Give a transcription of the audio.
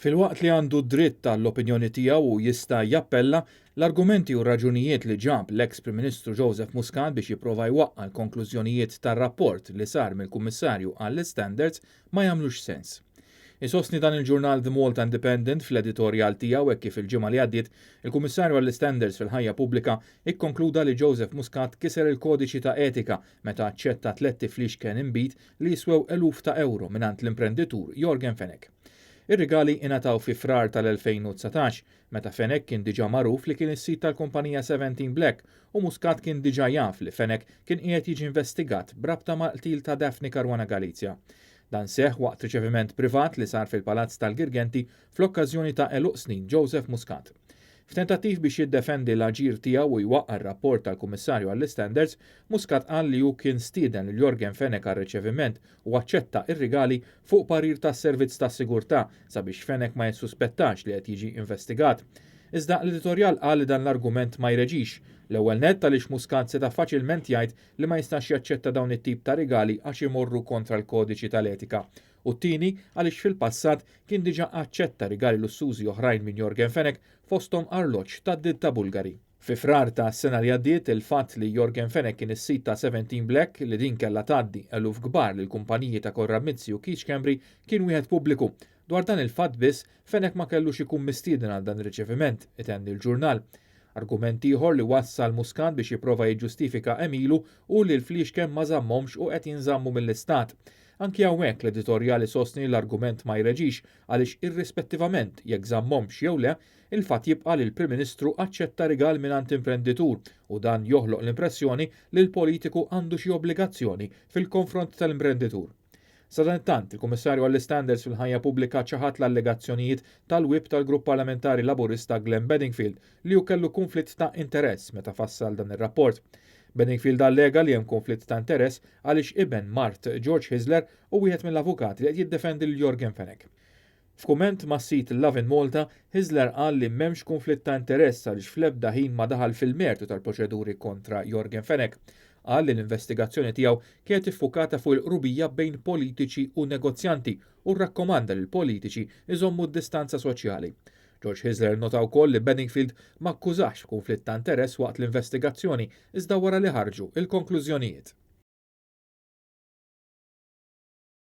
Filwaqt li għandu dritt għall-opinjoni tiegħu u jista' jappella, l-argumenti u r-raġunijiet li ġab l-eks Prim Ministru Joseph Muscat biex jipprova jwaqqa' l-konklużjonijiet tar-rapport li sar mill-Kummissarju għall-Istandards ma jagħmlux sens. Isostni dan il-ġurnal The Malta Independent fl-editorjal tiegħu hekk kif il-ġimgħa li għaddiet, il-Kummissarju għall-Istandards fil-Ħajja Pubblika ikkonkluda li Joseph Muscat kiser il-kodiċi ta' etika meta aċċetta tlett ifliexken inbid li jiswew eluf ta' ewro mingħand l-imprenditur Yorgen Fenech. Ir-rigali ingħataw fi Frar tal-2019, meta Fenech kien diġà magħruf li kien is-sid tal-kumpanija Seventeen Black u Muscat kien diġà jaf li Fenech kien qiegħed jiġi investigat b'rabta mal-qtil ta' Daphne Caruana Galizia. Dan seħħ waqt riċeviment privat li sar fil-Palazz tal-Girgenti fl-okkażjoni ta' għeluq snin Joseph Muscat. F'tentattiv biex jiddefendi l-aġir tiegħu u jwaqqa' r-rapport tal-Kummissarju għall-Istandards, Muscat qal li hu kien stieden lil Yorgen Fenech għar-riċeviment u aċċetta r-rigali fuq parir tas-Servizz tas-Sigurtà sabiex Fenech ma jissuspettax li qed jiġi investigat. Iżda l-editorjal qal li dan l-argument ma jreġix, l-ewwel nett għaliex Muscat seta' faċilment jgħid li ma jistax jaċċetta dawn it-tip ta' rigali għax imorru kontra l-kodiċi tal-etika u t-tieni għaliex fil-passat kien diġà aċċetta rigali lussużi oħrajn minn Yorgen Fenech fosthom arloġġ tad-ditta Bulgari. Fi Frar ta' sena li għaddiet, il-fatt li Yorgen Fenech kien is-sid ta' Seventeen Black li din kellha tgħaddi eluf kbar lil kumpaniji ta' Konrad Mizzi u Keith Schembri kien wieħed pubbliku. Dwar dan il-fatt biss, Fenech ma kellux ikun mistieden għal dan ir-riċeviment, itenni l-ġurnal. Argument ieħor li wassal Muscat biex jipprova jiġġustifika għemilu hu li l-fliexken ma żammhomx u qed jinżammu mill-Istat. Anki hawnhekk l-editorjal isostni li l-argument ma jreġix għaliex irrispettivament jekk żammhomx jew le, il-fatt jibqa' li l-Prim Ministru aċċetta rigal mingħand imprenditur u dan joħloq l-impressjoni li l-politiku għandu xi obbligazzjoni fil-konfront tal-imprenditur. Sadanittant, il-Kummissarju għall-Istandards fil-Ħajja Pubblika ċaħad l-allegazzjonijiet tal-Whip tal-Grupp Parlamentari Laburista Glenn Bedingfield li hu kellu kunflitt ta' interess meta fassal dan ir-rapport. Bedingfield allega li hemm kunflitt ta' interess għaliex iben mart George Hyzler hu wieħed mill-avukati li qed jiddefendi lil Yorgen Fenech. F'kumment mas-sit Lovin Malta, Hyzler qal li m'hemmx kunflitt ta' interess għaliex fl-ebda ħin ma daħal fil-mertu tal-proċeduri kontra Yorgen Fenech. Qal li l-investigazzjoni tiegħu kienet iffukata fuq il-qrubija bejn politiċi u negozjanti u rrakkomanda li l-politiċi jżommu d-distanza soċjali. George Hyzler nnota wkoll li Bedingfield ma akkużahx b'kunflitt ta' interess waqt l-investigazzjoni iżda wara li ħarġu l-konklużjonijiet.